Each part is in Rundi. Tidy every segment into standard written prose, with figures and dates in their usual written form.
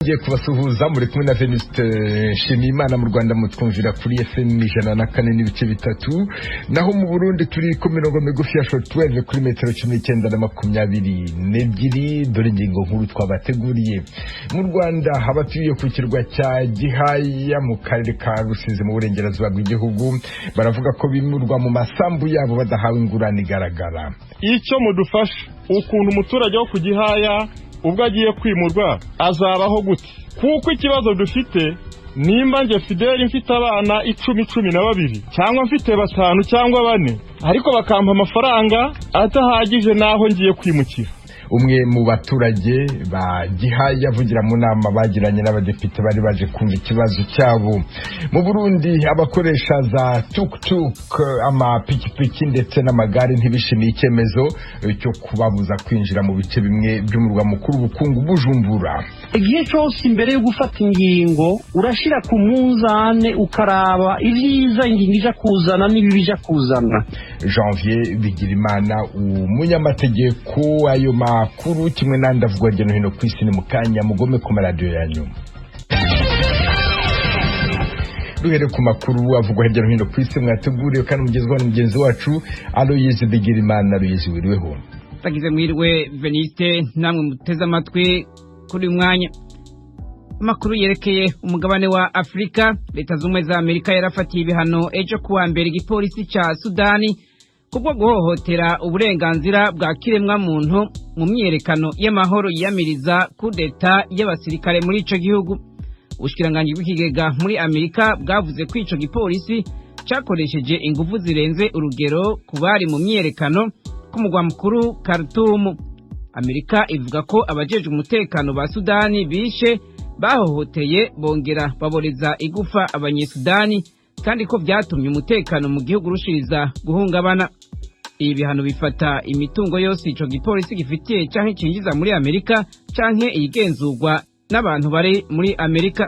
Ngiye kubasuhuza, muri kumwe na Venuste Nshimiyimana. Mu Rwanda mutwumvira kuri FM 104.3, naho mu Burundi turi ku mirongo migufi ya shortwave kuri metero 19 na 22. Dore ingingo nkuru twabateguriye. Mu Rwanda, abatuye ku kirwa cya Gihaya mu karere ka Rusizi mu burengerazuba bw'igihugu baravuga ko bimurwa mu masambu yabo badahawe ingurane igaragara. Icyo mudufasha, ukuntu umuturage wo ku Gihaya ubwo agiye kwimurwa azabaho gute? Kuko ikibazo dufite, nimba nge Fideli mfite abana 10, 12, cyangwa mfite batanu cyangwa bane, ariko bakampa amafaranga adahagije n'aho ngiye kwimukira. Umwe mu baturage ba Gihaya avugira mu nama bagiranye n'abadepite bari baje kumva ikibazo cyabo. Mu Burundi, abakoresha za tuk-tuk, amapikipiki ndetse n'amagare ntibishimiye icyemezo cyo kubabuza kwinjira mu bice bimwe by'umurwa mukuru ubukungu, Bujumbura. Igihe cyose imbere yo gufata ingingo urashyira ku munzane, ukaraba ibyiza ingingo ija kuzana n'ibibi ija kuzana. Janvier Bigirimana, umunyamategeko. Ayo makuru kimwe n'andi avugwa hirya no hino ku isi ni mu kanya, mugome ku maradiyo yanyu. Duhere ku makuru avugwa hirya no hino ku isi mwateguriwe kandi mugezwaho na mugenzi wacu Aloyizi Bigirimana. Aloyizi, wiriweho? Tagize mwiriwe Veniste, namwe muteze amatwi kuri uyu mwanya. Amakuru yerekeye umugabane wa Afurika: Leta Z'Ubumwe za Amerika yarafatiye ibihano ejo kuwa mbere igipolisi ca Sudani kubwo guhohotera uburenganzira bwa kiremwa muntu mu myiyerekano y'amahoro yiyamiriza kudeta y'abasirikare muri ico gihugu. Ubushikiranganji bw'ikigega muri Amerika bwavuze ko ico gipolisi cakoresheje inguvu zirenze urugero ku bari mu myiyerekano ku mugwa mukuru Khartoum. Amerika ivuga ko abajejwe umutekano ba Sudani bishe, bahohoteye, bongera baboreza igufa Abanyesudani, kandi ko byatumye umutekano mu gihugu urushiriza guhungabana. Ibi bihano bifata imitungo yose ico gipolisi gifitiye canke cinjiza muri Amerika canke iyigenzurwa n'abantu bari muri Amerika.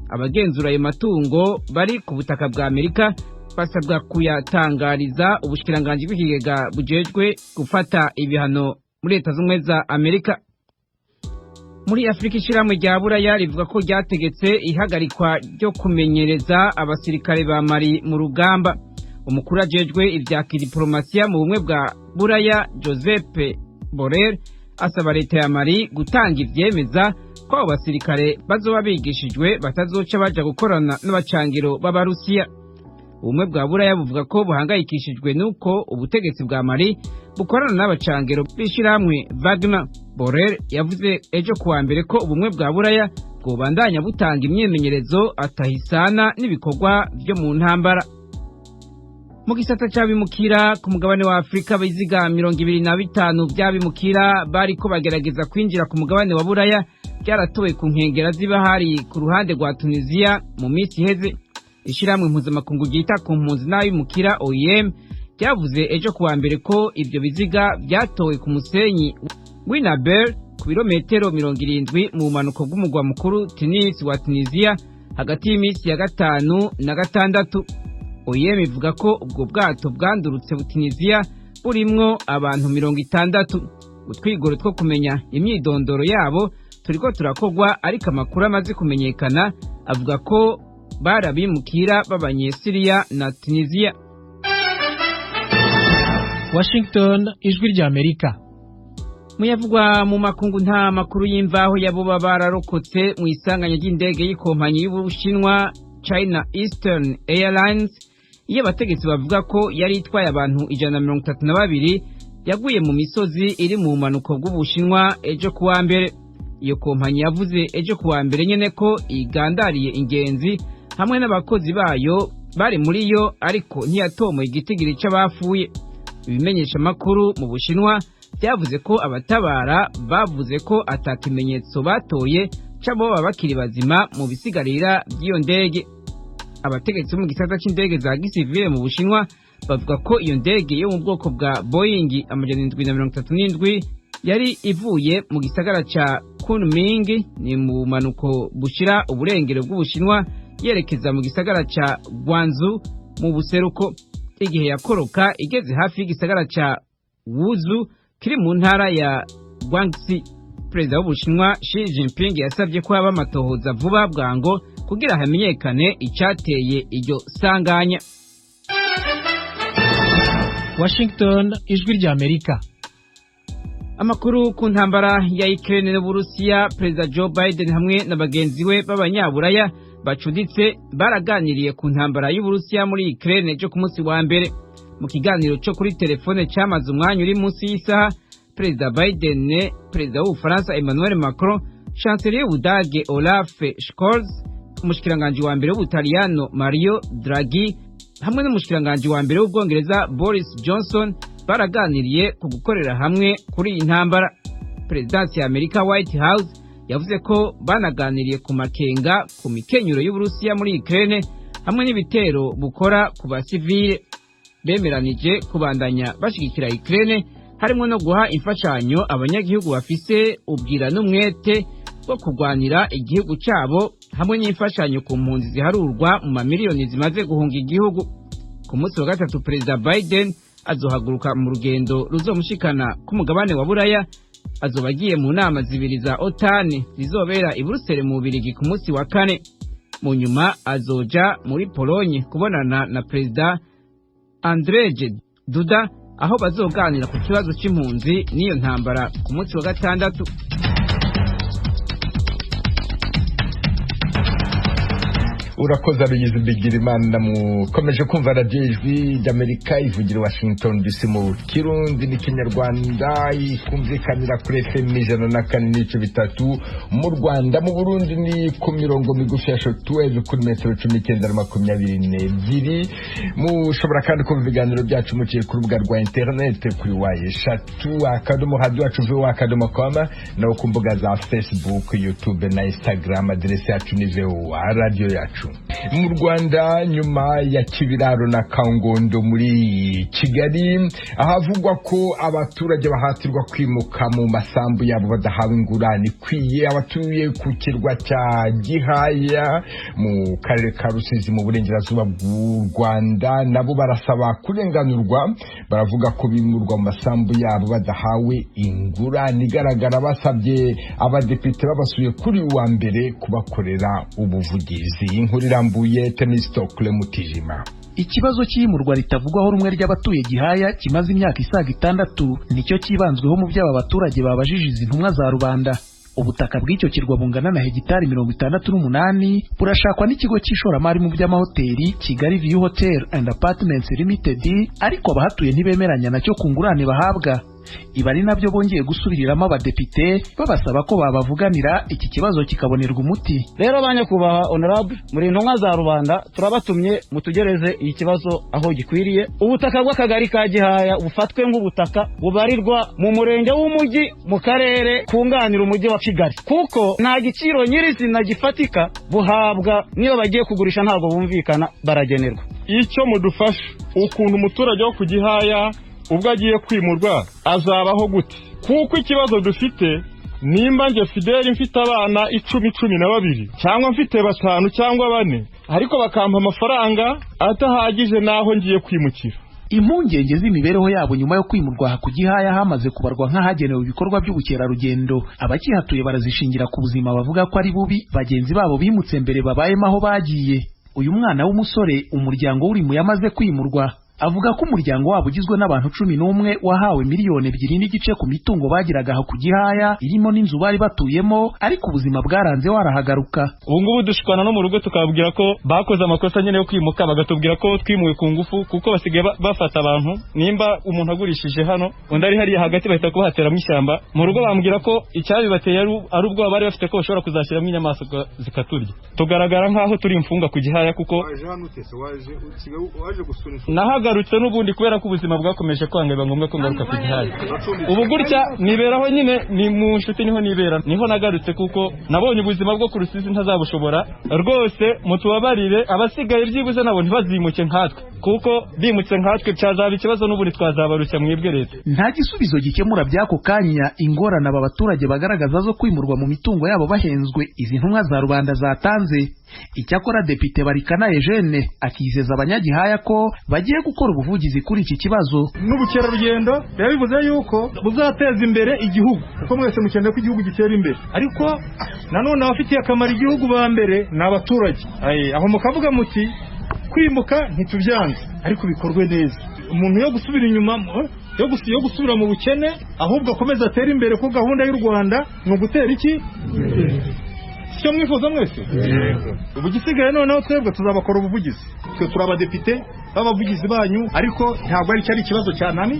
Abagenzura ayo matungo bari ku butaka bwa Amerika basabwa kuyatangariza ubushikiranganji bw'ikigega bujejwe gufata ibihano muri Leta Z'Ubumwe za Amerika. Muri Afurika, ishirahamwe rya Buraya rivuga ko ryategetse ihagarikwa ryo kumenyereza abasirikare ba Mali mu rugamba. Umukuru ajejwe ivya kidiplomasiya mu Bumwe bwa Buraya, Josep Borrell, asaba leta ya Mali gutanga ivyemeza ko abo basirikare bazoba bigishijwe batazoca baja gukorana n'abacangiro b'Abarusiya. Ubumwe bwa Buraya buvuga ko buhangayikishijwe n'uko ubutegetsi bwa Mali bukorana n'abacangiro b'ishirahamwe Wagner. Borrell yavuze ejo kuwa mbere ko Ubumwe bwa Buraya bwobandanya butanga imyimenyerezo atahisana n'ibikorwa vyo mu ntambara. Mu gisata c'abimukira ku mugabane wa Afurika, abiziga 25 vy'abimukira bariko bagerageza kwinjira ku mugabane wa Buraya byaratowe ku nkengera z'ibahari ku ruhande rwa Tunisia mu minsi iheze. Ishirahamwe mpuzamakungu ryita ku mpunzi n'abimukira, OIM, ryavuze ejo kuwa mbere ko ivyo biziga vyatowe ku musenyi w'Inabel, ku birometero 70 mu bumanuko bw'umugwa mukuru Tunis wa Tunisia, hagati y'iminsi ya gatanu na gatandatu. OIM ivuga ko ubwo bwato bwandurutse Tunisia burimwo abantu 60. Utwigoro two kumenya imyidondoro yabo turiko turakogwa, ariko amakuru amaze kumenyekana avuga ko barabimukira b'Abanyesiriya na Tunisia. Washington, Ijwi rya Amerika. Muyavugwa mu makungu, nta makuru y'imvaho yabo bararokotse mu isanganya ry'indege y'ikompanyi y'Ubushinwa China Eastern Airlines, iyo abategetsi bavuga ko yari itwaye abantu 132, yaguye mu misozi iri mu bumanuko bw'Ubushinwa ejo kuwa mbere. Iyo kompanyi yavuze ejo kuwa mbere nyene ko igandariye ingenzi hamwe n'abakozi bayo bari muri yo, ariko ntiyatomoye igitigiri c'abapfuye. Ibimenyesha makuru mu Bushinwa byavuze ko abatabara bavuze ko ata kimenyetso batoye c'abo baba bakiri bazima mu bisigarira by'iyo ndege. Abategetsi bo mu gisata c'indege za gisivile mu Bushinwa bavuga ko iyo ndege yo mu bwoko bwa Boeing 737 yari ivuye mu gisagara ca Kunming, ni mu bumanuko bushira uburengero bw'Ubushinwa, yerekeza mu gisagara ca Guangzhou mu buseruko, igihe yakoroka igeze hafi y'igisagara ca Wuzu kiri mu ntara ya Guangxi. Perezida w'Ubushinwa Xi Jinping yasabye ko haba amatohoza vuba bwango kugira hamenyekane icyateye iryo sanganya. Washington, Ijwi ry'Amerika. Amakuru ku ntambara ya Ukraine n'Uburusiya. Perezida Joe Biden hamwe na bagenzi we b'abanyaburaya bacuditse baraganiriye ku ntambara y'Uburusiya muri Ukraine cyo ku munsi wa mbere. Mu kiganiro cyo kuri telefone cyamaze umwanya uri munsi y'isaha, Perezida Biden, Perezida w'Ubufaransa Emmanuel Macron, Chancelier w'Ubudage Olaf Scholz, umushikiranganji wa mbere w'Ubutaliyano Mario Draghi hamwe n'umushikiranganji wa mbere w'Ubwongereza Boris Johnson baraganiriye ku gukorera hamwe kuri iyi ntambara. Perezidansi ya Amerika, White House, yavuze ko banaganiriye ku makenga ku mikenyuro y'Uburusiya muri Ukraine hamwe n'ibitero bukora ku basivile. Bemeranije kubandanya bashigikira Ukraine, harimo no guha imfashanyo abanyagihugu bafise ubwira n'umwete bwo kurwanira igihugu cyabo, hamwe n'imfashanyo ku mpunzi ziharurwa mu mamiliyoni zimaze guhunga igihugu. Ku munsi wa gatatu, Perezida Biden azohaguruka mu rugendo ruzomushikana ku mugabane wa Buraya. Azoba agiye mu nama zibiri za OTAN zizobera i Buruseli mu Bubirigi ku munsi wa kane. Mu nyuma azoja muri Polonye kubonana na Perezida Andrzej Duda, aho bazoganira ku kibazo c'impunzi n'iyo ntambara ku munsi wa gatandatu. Urakoze, Abigize Bigirimana. Mukomeje kumva radiyo Ijwi ry'Amerika ivugira Washington DC mu Kirundi n'Ikinyarwanda, ikumvikanira kuri FM 104.3 mu Rwanda. Mu Burundi ni ku mirongo migufi ya shortwave kuri metero 19 na 22. Mushobora kandi kumva ibiganiro byacu muciye ku rubuga rwa interineti kuri w, radioyacuvoa.com, naho ku mbuga za Facebook, YouTube na Instagram aderesi yacu ni VOA Radiyo Yacu. Mu Rwanda, nyuma ya Kibiraro na Kangondo muri Kigali ahavugwa ko abaturage bahatirwa kwimuka mu masambu yabo badahawe ingurane ikwiye, abatuye ku kirwa cya Gihaya mu karere ka Rusizi mu burengerazuba bw'u Rwanda nabo barasaba kurenganurwa. Baravuga ko bimurwa mu masambu yabo badahawe ingurane igaragara. Basabye abadepite babasuye kuri uwa mbere kubakorera ubuvugizi. Inkuru irambuye, Temistokle Mutijima. Ikibazo cy'iyimurwa ritavugwaho rumwe ry'abatuye Gihaya kimaze imyaka isaga 6 nicyo cyibanzweho mu by'aba baturage babajije izi ntumwa za rubanda. Ubutaka bw'icyo kirwa bungana na hegitari 68 burashakwa n'ikigo cy'ishoramari mu by'amahoteli Kigali View Hotel and Apartments Limited, ariko abahatuye ntibemeranya nacyo ku ngurane bahabwa. Ibi ari nabyo bongeye gusubiriramo abadepite babasaba ko babavuganira, iki kibazo kikabonerwa umuti. Rero ba nyakubahwa honorable, muri intumwa za rubanda, turabatumye mutugereze iki kibazo aho gikwiriye. Ubutaka bw'akagari ka Gihaya bufatwe nk'ubutaka bubarirwa mu murenge w'umujyi mu karere kunganira umujyi wa Kigali, kuko nta giciro nyirizina gifatika buhabwa. Niyo bagiye kugurisha ntabwo bumvikana, baragenerwa. Icyo mudufasha, ukuntu umuturage wo ku Gihaya ubwo agiye kwimurwa azabaho gute? Kuko ikibazo dufite, nimba njye Fideli mfite abana 10, 12, cyangwa mfite batanu cyangwa bane, ariko bakampa amafaranga adahagije n'aho ngiye kwimukira. Impungenge z'imibereho yabo nyuma yo kwimurwa ku Gihaya hamaze kubarwa nk'ahagenewe ibikorwa by'ubukerarugendo, abakihatuye barazishingira ku buzima bavuga ko ari bubi bagenzi babo bimutse mbere babayemo aho bagiye. Uyu mwana w'umusore umuryango uri mu yamaze kwimurwa avuga ko umuryango wabo ugizwe n'abantu 11 wahawe 2.5 miliyoni ku mitungo bagiraga aho ku Gihaya, irimo n'inzu bari batuyemo, ariko ubuzima bwaranze warahagaruka. Ubu ngubu dushikana no mu rugo tukababwira ko bakoze amakosa nyine yo kwimuka, bagatubwira ko twimuwe ku ngufu, kuko basigaye bafata abantu. Nimba umuntu agurishije hano, undi ari hariya hagati, bahita kuhateramo ishyamba. Mu rugo bambwira ko icyabibateye ari ubwoba bari bafite ko bashobora kuzashyiramo inyamaswa zikaturya. Tugaragara nk'aho turi imfungwa ku Gihaya, kuko nahagarutse n'ubundi kubera ko ubuzima bwakomeje kwanga, biba ngombwa ko ngaruka ku Gihaya. Ubu gutya niberaho nyine ni mu nshuti, niho nibera, niho nagarutse, kuko nabonye ubuzima bwo ku Rusizi ntazabushobora. Rwose mutubabarire, abasigaye byibuze nabo ntibazimuke nkatwe, kuko bimutse nkatwe byazaba ikibazo, n'ubundi twazabarushya mwebwe leta. Nta gisubizo gikemura by'ako kanya ingorane aba baturage bagaragaza zo kwimurwa mu mitungo yabo bahenzwe izi ntumwa za rubanda zatanze. Icyakora Depite Barikana Eugene akizeza abanyagihaya ko bagiye gukora ubuvugizi kuri iki kibazo. N'ubukerarugendo biba bivuze yuko buzateza imbere igihugu. Kuko mwese mukeneye ko igihugu gitera imbere, ariko nanone abafitiye akamaro igihugu ba mbere ni abaturage. Aho mukavuga muti kwimuka ntitubyanze, ariko bikorwe neza. Umuntu yo gusubira inyuma, yo gusubira mu bukene, ahubwo akomeza atere imbere, ko gahunda y'u Rwanda ni ugutera iki? Sicyo mwifuza mwese? Ubu igisigaye noneho twebwe tuzabakora ubuvugizi. Twe turi abadepite b'abavugizi banyu, ariko ntabwo ari cyari ikibazo cyanani.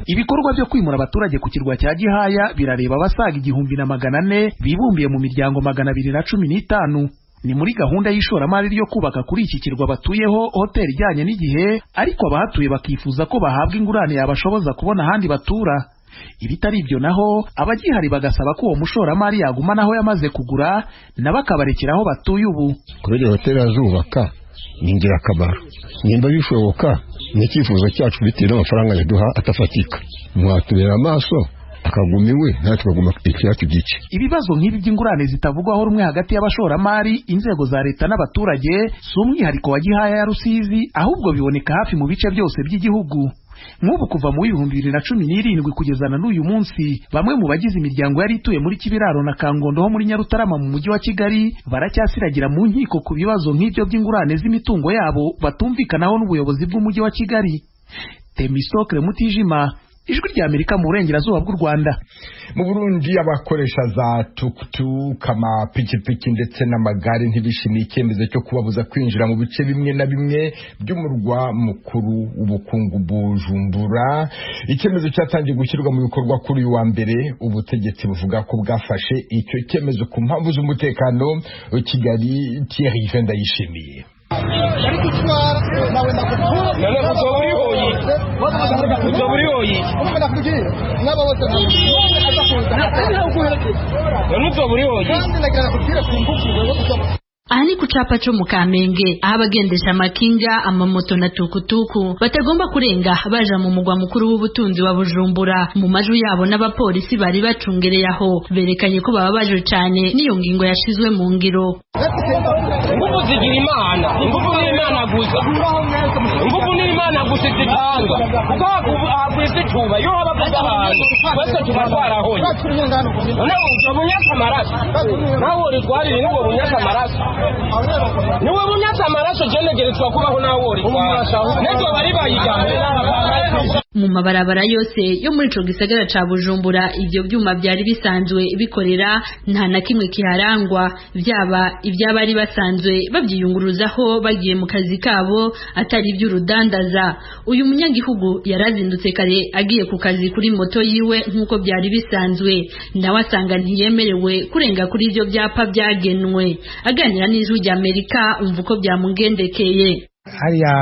Ibikorwa byo kwimura abaturage ku kirwa cya Gihaya birareba abasaga 1400 bibumbiye mu miryango 215. Ni muri gahunda y'ishoramari ryo kubaka kuri iki kirwa batuyeho hoteli ijyanye n'igihe, ariko abahatuye bakifuza ko bahabwa ingurane yabashoboza kubona ahandi batura. Ibitari ibyo naho abagihari bagasaba ko uwo mushoramari yaguma naho yamaze kugura, nabo akabarekera aho batuye ubu. Kuri iyo hoteli azubaka ni ingirakamaro, nimba bishoboka ni icyifuzo cyacu, bitewe n'amafaranga yaduha atafatika, mwatubera amaso akaguma iwe, natwe tukaguma icyacu gice. Ibibazo nk'ibi by'ingurane zitavugwaho rumwe hagati y'abashoramari, inzego za leta n'abaturage si umwihariko wa Gihaya ya Rusizi, ahubwo biboneka hafi mu bice byose by'igihugu. Nk'ubu kuva mu 2017 kugeza na n'uyu munsi, bamwe mu bagize imiryango yari ituye muri Kibiraro na Kangondo ho muri Nyarutarama mu mujyi wa Kigali baracyasiragira mu nkiko ku bibazo nk'ibyo by'ingurane z'imitungo yabo batumvikanaho n'ubuyobozi bw'umujyi wa Kigali. Temistokle Mutijima, Ijwi rya Amerika, mu burengerazuba bw'u Rwanda. Mu Burundi abakoresha za tukutuku, amapikipiki ndetse n'amagare ntibishimiye icyemezo cyo kubabuza kwinjira mu bice bimwe na bimwe by'umurwa mukuru w'ubukungu Bujumbura. Icyemezo cyatangiye gushyirwa mu bikorwa kuri uyu wa mbere. Ubutegetsi buvuga ko bwafashe icyo cyemezo ku mpamvu z'umutekano. Kigali, Thierry Ndayishimiye. Aha ni ku capa co mu Kamenge, aho abagendesha amakinga, amamoto na tukutuku batagomba kurenga baja mu mugwa mukuru w'ubutunzi wa Bujumbura. Mu majwi yabo n'abapolisi bari bacungereye aho, berekanye ko bababajwe cane n'iyo ngingo yashizwe mu ngiro. Ingufu zigira Imana, ingufu ni Imana gusa, ingufu ni Imana gusa zitanga, kuko hakwisi tuba iyo haba kuza ahantu twese tuba twarahonye. None ubwo bunyatse amaraso nawe uritwarire, n'ubwo bunyatse amaraso niwe bunyatse amaraso, jenegerezwa kubaho nawe uritwara n'ejo bari bayigane. Mu mabarabara yose yo muri ico gisagara ca Bujumbura ivyo vyuma vyari bisanzwe bikorera nta na kimwe kiharangwa, vyaba ivy'abari basanzwe bavyiyunguruzaho bagiye mu kazi kabo, atari ivy'urudandaza. Uyu munyagihugu yarazindutse kare agiye ku kazi kuri moto yiwe nk'uko byari bisanzwe, nawe asanga ntiyemerewe kurenga kuri ivyo vyapa vyagenwe. Aganira n'Ijwi rya Amerika, umva uko byamugendekeye. Hariya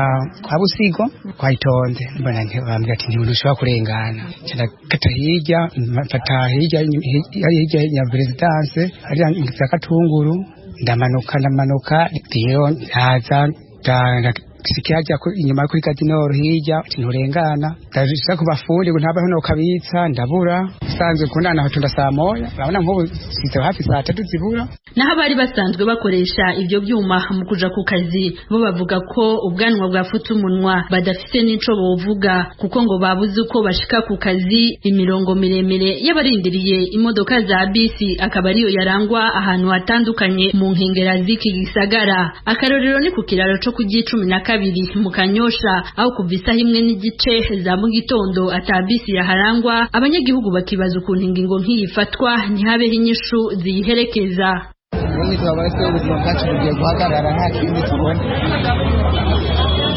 kwa Busigo kwa Itonde, mbona bambwira ati ntiushobora kurengana, ndakata hirya, mfata hirya hirya ya perezidanse hariya za Katunguru, ndamanuka ndamanuka rero ndaza sikihajya inyuma kuri Kadinoro hirya nturengana, ndashaka kubafundi ngo ntabaho no kabitsa ndabura sanzwe kundana hatunda saa moya, urabona nk'ubu size hafi saa tatu zibura. Naho abari basanzwe bakoresha ibyo byuma mu kuja ku kazi bo bavuga ko ubwanwa bwafutse umunwa, badafise n'ico bovuga kuko ngo babuze uko bashika ku kazi. Imirongo miremire y'abarindiriye imodoka za bisi akaba ariyo yarangwa ahantu hatandukanye mu nkengera z'iki gisagara. Akarorero ni ku kiraro co ku 12 mu Kanyosha, aho kuva isaha 1:30 za mu gitondo ata bisi yaharangwa. Abanyagihugu bakibaza ukuntu ingingo nk'iyi ifatwa ntihabeho inyishu ziyiherekeza. Ubundi turabona ko ubuzima bwacu bugiye guhagarara, nta kindi tubona.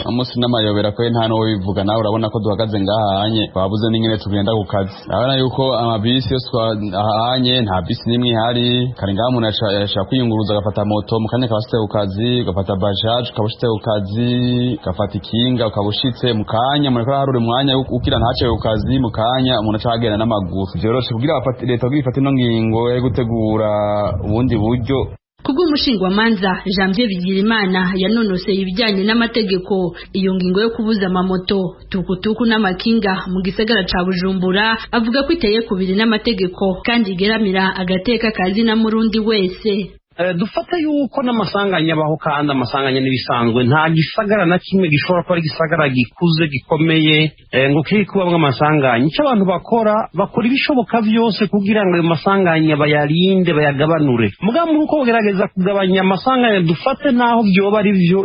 Umunsi n'amayobera ko nta n'uwo bivuga, nawe urabona ko duhagaze ngahanye, twabuze n'ingene tugenda ku kazi. Urabona yuko amabisi yose ahanye nta bisi n'imwe ihari. Kare ngaha umuntu ashaka kwiyunguruza agafata moto, mu kanya akaba ashitse ku kazi, ugafata bajaje ukaba ushitse ku kazi, ugafata ikinga ukaba ushitse mu kanya. Umuntu ariko araharura umwanya ukira ntace ku kazi, mu kanya umuntu aca agenda n'amaguru. Vyoroshe kugira leta kugira ifate ino ngingo yo gutegura ubundi buryo. Kubw'umushingwamanza Janvier Bigirimana yanonoseye ibijyanye n'amategeko, iyo ngingo yo kubuza amamoto, tukutuku n'amakinga mu gisagara ca Bujumbura, avuga ko iteye kubiri n'amategeko kandi igeramira agateka kazi na murundi wese. Dufate yuko n'amasanganya abaho, kandi amasanganya n'ibisanzwe. Nta gisagara na kimwe gishobora kuba ari igisagara gikuze gikomeye ngo kiri kubamwo amasanganya. Icyo abantu bakora, bakora ibishoboka byose kugira ngo ayo masanganya bayarinde, bayagabanure. Mugabo muri uko kugerageza kugabanya amasanganya, dufate n'aho byoba ari byo.